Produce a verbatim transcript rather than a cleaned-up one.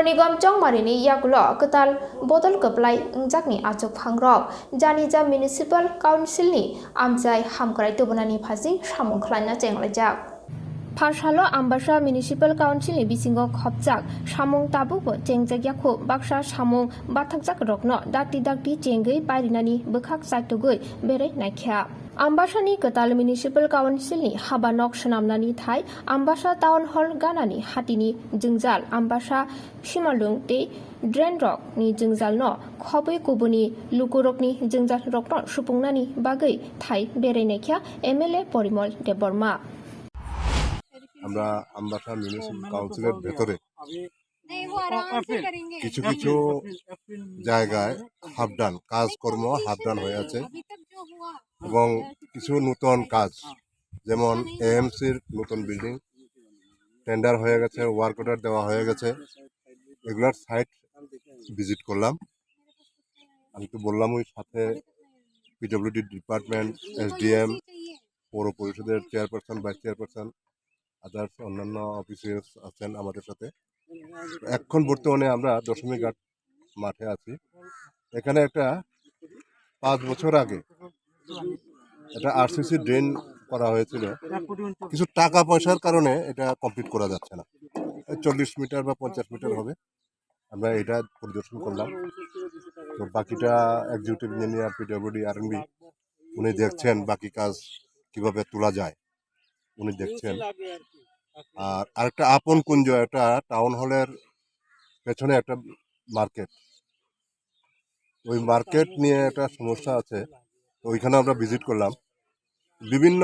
Nigam Chongmarini yagulo kwtal bodol kwplai wngjakni achuk phangrok Janija Municipal Councilni amchai hamkrai tubunani phasing samung khlaina chenglaijak. Pharsalo Ambasa Municipal Councilni bisingo khopjak samung tabukbo chengjakya khu baksa samung bathakjakrokno dakti dakti chengwi pairinani bwkhak chaitugwi berai naikha. Ambasani kwtal Municipal Councilni haba nok swnamnani thai Ambasa Town Hall ganani hatini jwngjal, Ambasa simalwng tei drain rokni jwngjalno khobwi kubuni lukurokni jwngjalrokno supungnani bagwi thai berai naikha M L A Porimol Debbarma. আমরা আমবাসা মিউনিসিপ্যাল কাউন্সিলের ভেতরে কিছু কিছু জায়গায় হাফ ডান কাজকর্ম হাফ ডান হয়ে আছে এবং কিছু নতুন কাজ, যেমন এএমসির নতুন বিল্ডিং টেন্ডার হয়ে গেছে, ওয়ার্ক অর্ডার দেওয়া হয়ে গেছে, এগুলার সাইট ভিজিট করলাম। আমি তো বললাম, ওই সাথে পিডব্লিউডি ডিপার্টমেন্ট, এসডিএম, পৌর পরিষদের চেয়ারপারসন, ভাইস চেয়ারপারসন, আদার্স অন্যান্য অফিসিয়ালস আছেন আমাদের সাথে। এখন বর্তমানে আমরা দশমী ঘাট মাঠে আছি। এখানে একটা পাঁচ বছর আগে একটা আরসিসি ড্রেন করা হয়েছিল, কিছু টাকা পয়সার কারণে এটা কমপ্লিট করা যাচ্ছে না। এই চল্লিশ মিটার বা পঞ্চাশ মিটার হবে। আমরা এটা পরিদর্শন করলাম। তো বাকিটা এক্সিকিউটিভ ইঞ্জিনিয়ার, পিডব্লিউডি, আরএনবি উনি দেখছেন বাকি কাজ কিভাবে তোলা যায়, উনি দেখছেন। আর আরেকটা আপন কুঞ্জ, একটা টাউন হলের পেছনে একটা মার্কেট, ওই মার্কেট নিয়ে একটা সমস্যা আছে। তো ওইখানে আমরা ভিজিট করলাম। বিভিন্ন